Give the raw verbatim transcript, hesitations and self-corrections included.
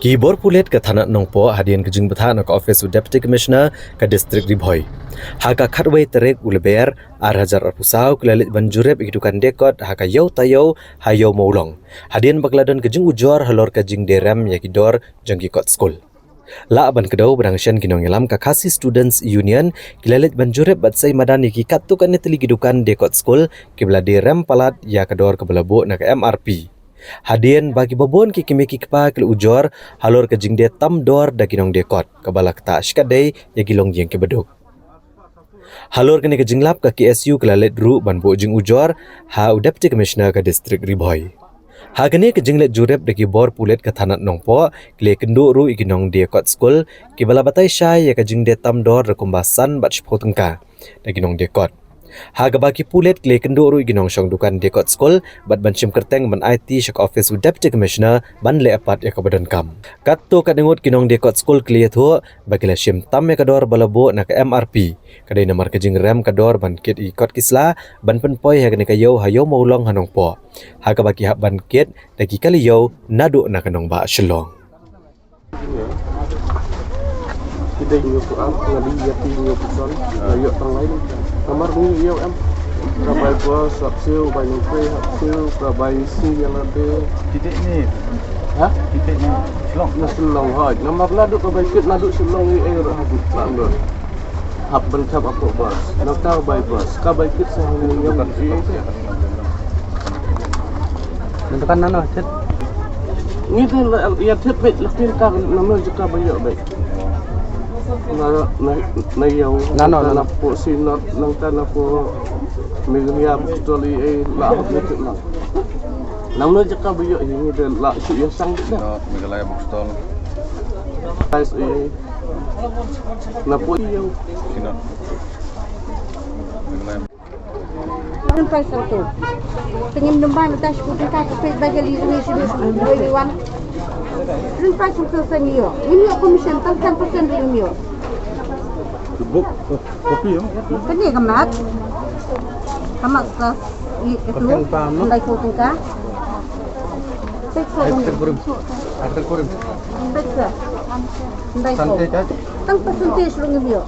Ki bor pulit ka thanat Nongpoh hadien ka jingbthah na ka office u Deputy Commissioner ka District Ri Bhoi. Ha ka khatwei tarik u Lber ar hajar arphew saw ki la leit ban jurip ïa ki dukan diah kot ha ka Ïew Taïew ha Ïew Mawlong. Hadien ba ki la don ka jingujor halor ka jingdie rem ïa ki dor jong ki kot skul. Lah ban kdew ba dang shen ki nongïalam ka Khasi Students Union ki la leit ban jurip bad sei madan ïa ki katto katne tylli ki dukan diah kot skul kiba la die rem palat ïa ka dor kaba la buh na ka M R P. Hadien ba kiba bun ki kmie ki kpa ki la ujor halor ka jingdie tam dor da ki nongdiah kot kaba la ktah shikatdei ïa ki longïing kiba duk. Halor kane ka jinglap ka K S U ka la leit ruh ban buh jingujor ha u Deputy Commissioner ka District Ri Bhoi. Ha kane ka jingleit jurip da ki bor pulit ka thanat Nongpoh ki la ïakynduh ruh ïa ki nongdiah kot skul kiba la batai shai ïa ka jingdie tam dor da kumba san bad shiphew tyngka da ki nongdiah kot. Ha kaba ki pulit ki la ïakynduh ruh ïa ki nongshong dukan diah kot skul bad ban shim kyrteng ban aiti sha ka office u Deputy Commissioner ban leh pat ïa kaba donkam. Katto katne ngut ki nongdiah kot skul ki la ïathuh ba ki la shim tam ïa ka dor ba la buh na ka M R P. Ka dei namar ka jingrem ka dor ban kit ïa ki kot ki sla ban pynpoi ha kane ka ïew ha Ïew Mawlong ha Nongpoh. Ha kaba ki hap ban kit da ki kali ïew naduh na ka nongbah Shillong. Ki dei hynñiew phew ar, nga dei ïa ki hynñiew phew san, nga ïoh tang lai. Namar ngi ïoh em. Ka bai bos hap siew, bai nongtrei hap siew, ka bai sngi ïa lade. Ki dei ni. Ha? Ki dei ni. Shillong. Na Shillong hoi. Namar naduh ka bai kit naduh Shillong i ei ruh hap ban don. Hap ban thep hapoh bos. Nangta bai bos. Ka bai kit sa hangne ïa ki ei. Nangta kan nano thep. Ngi te la ïa thep beit la pin ka nano jaka ba ïoh beit. Na, na, na ïew, nano, nangta nano. Na poh Synod, nangta na poh Meghalaya Bookstall i ei la hap ïa thep lang. Nangno jaka ba ïoh hi ngi te la shu ïa sang beit da. Synod, Meghalaya Bookstall. Guys, i ei. Na poh ïew. Synod. Meghalaya. Run pai sangtu. Te ngim dum bai mynta shiphew tyngka ka peit bai ka li rung shi rung shi rung shi wan. Run pai sangtu sa ngim ïoh. Ngim ïoh commission tang ten percent ruh ngim ïoh. Book, copy, eh? Kane ka mat. Ka mat ka i ka tu. Kyrteng pam, no? Khyndai phew tyngka. Peit sa rung. Akhir kurim. Akhir kurim. Peit sa. Khyndai phew. Santai, kan? Tang percentage ruh ngim ïoh.